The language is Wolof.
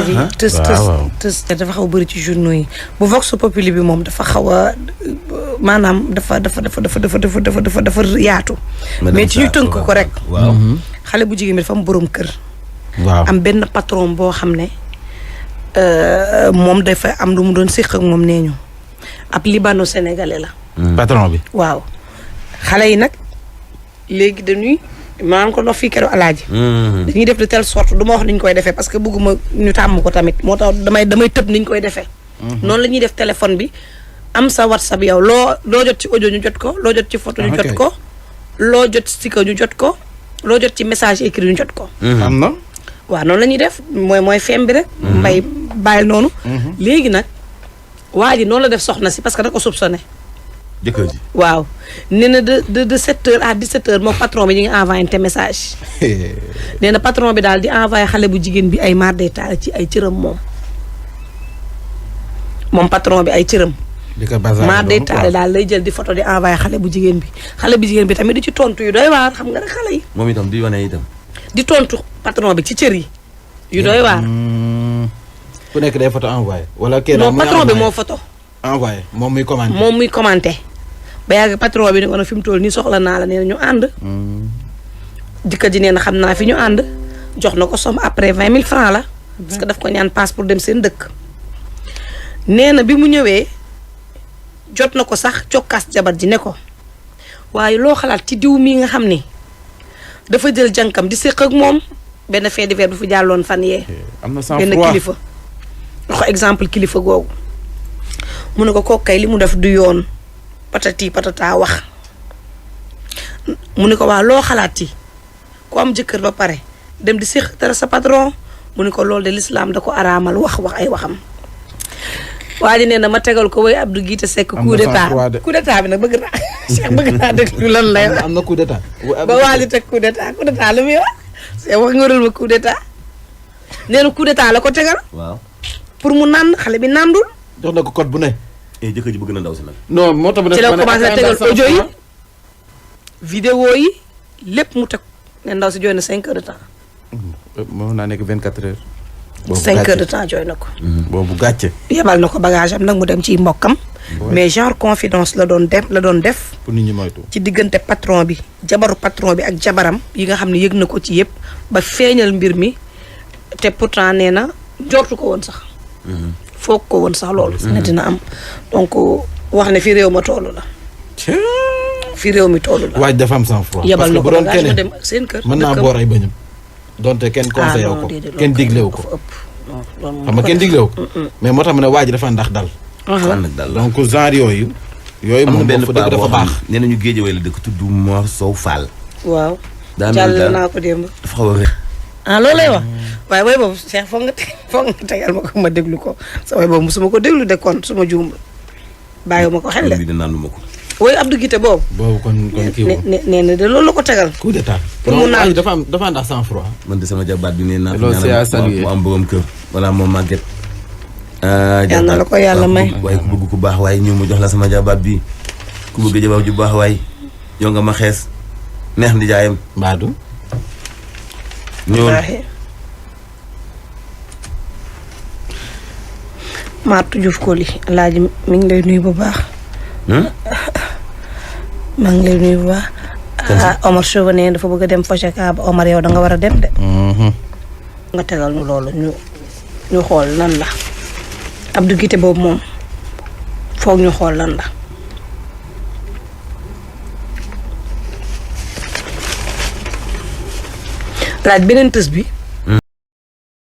tës dafa xaw a bëri ci journaux yi bu Vox Populi bi moom dafa xaw a maanaam dafa yaatu. mais ci ñu tënk ko rek. waaw xale bu jigéen bi dafa am borom kër. waaw am benn patron boo xam ne moom dafa am lu mu doon séq ak moom nee ñu ab libano sénégalais la. patron bi. waaw xale yi nag léegi dañuy. maanaam ko dox fii keroog alaaji. dañuy def de telle sorte du ma wax ni ñu koy defee parce que bëgguma ñu tàmm ko tamit moo tax damay tëb ni ñu koy defee. noonu la ñuy def téléphone bi am sa WhatsApp yow loo jot ci audio ñu jot ko loo jot ci photo ñu jot ko. loo jot sticker ñu jot ko loo jot ci message écrit ñu jot ko. am na. waaw noonu la ñuy def mooy fem bi rek. mbay bàyyi noonu. léegi nag waa ji noonu la def soxna si parce que da ko soupçonné. jëkkër ji waaw nee na de 7h à 17h moom patron bi ñu ngi envoyé te message. nee na patron bi daal di envoyé xale bu jigéen bi ay marde taal ci ay cëram moom patron bi ay cëram. di ko bazar marde taal daal lay jël di photo di envoyé xale bu jigéen bi xale bu jigéen bi tamit di ci tontu yu doy waar xam nga rek xale yi. moom itam di wane itam. di tontu patron bi ci cër yi. yu doy waar. ku nekk day photo envoyé. wala kenn non patron bi moo photo. envoyé moom muy commenté. moom muy commenté. ba yàgg patron bi ne ko nag fi mu toll nii soxla naa la nee na ñu ànd. jëkkër ji nee na xam naa fi ñu ànd jox na ko somme après 20 000 francs la. parce que daf ko ñaan passe pour dem seen dëkk. nee na bi mu ñëwee jot na ko sax cokkaas jabar ji ne ko waaye loo xalaat ci diw mii nga xam ni dafa jël jànkam di séq ak moom benn fait divers bu fi jàlloon fan yee. am na benn kilifa. wax ko exemple kilifa googu mu ne ko kooku kay li mu def du yoon. patati patata wax mu ne ko waa loo xalaat ci ku am jëkkër ba pare dem di séq dara sa patron mu ne ko loolu de l'islam da ko araamal wax ay waxam. waa ji nee na ma tegal ko woy Abdou Guité Seck coup d'état bi nag bëgg naa Cheikh bëgg naa déglu lan lay wax. am na coup d'état. ba waa ji teg coup d'état lu muy wax. c'est wax nga ma coup d'état nee na coup d'état la ko tegal. waaw pour mu naan xale bi nandul. jox na ko code bu ne. jëkkër ji bëgg na ndaw si nag. non moo tax. ci la commencé tegal audio yi vidéo yi lépp mu teg ne ndaw si jooy na 5 heures de temps. moo naa nekk 24 heures. 5 heures de temps jooy na ko. boobu gàcce. yebal na ko bagage am nag mu dem ci mbokkam. mais genre confidence la doon def. pour nit ñi moytu. ci diggante patron bi jabaru patron bi ak jabaram yi nga xam ne yëg na ko ci yëpp ba feeñal mbir mi te pourtant nee na jortu ko woon sax. foog ko woon sax loolu. ne dina am donc wax ne fi réew ma toll la. fi réew mi toll la. waaj dafa am sang froid. yebal na ko parce que bu doon bagage ma keneen dem seen kër. mën naa boor ay bëñam. donte kenn conseillé ko kenn diglewu ko. xam nga kenn diglewu ko. mais moo tax ma ne waaj dafa ndax dal. donc genre yooyu. am na benn moom paa dafa boo xam baax. nee nañu Géejawaay la dëkk tudd Mor Sow Fall. waaw. daa mel jàll naa ko démb. dafa xaw a rëy. loolu lay wax waaye way boobu Cheikh foog nga tegal ma ko ma déglu ko sa way boobu musuma ko déglu de kon suma juum bàyyiwuma ko xel de. bi dinaa ma ko. way Abdou Guité boobu. boobu kon kii woo. nee na de loolu la ko tegal. coup d'état. pour mu naan dafa ndax sang froid. man de sama jabaat bi nee naa. loolu c'est à saluer mu am borom kër. wala moom màgget. yal na la ko yàlla may. waaye ku bëgg ku baax waaye ñëw ma jox la sama jabaat bi ku bëgg jabaat ju baax waaye yow nga ma xees neex ndi jaayam. Mbadou. ñëwul Matou Diouf Koli Alaaji mi ngi lay nuyu bu baax. maa ngi lay nuyu bu baax. Omar Chauvenet dafa bëgg a dem Fojaka ba Omar yow da nga war a dem de. nga tegal ñu loolu ñu xool lan la Abdou Guité boobu moom foog ñu xool lan la. laaj beneen tës bi.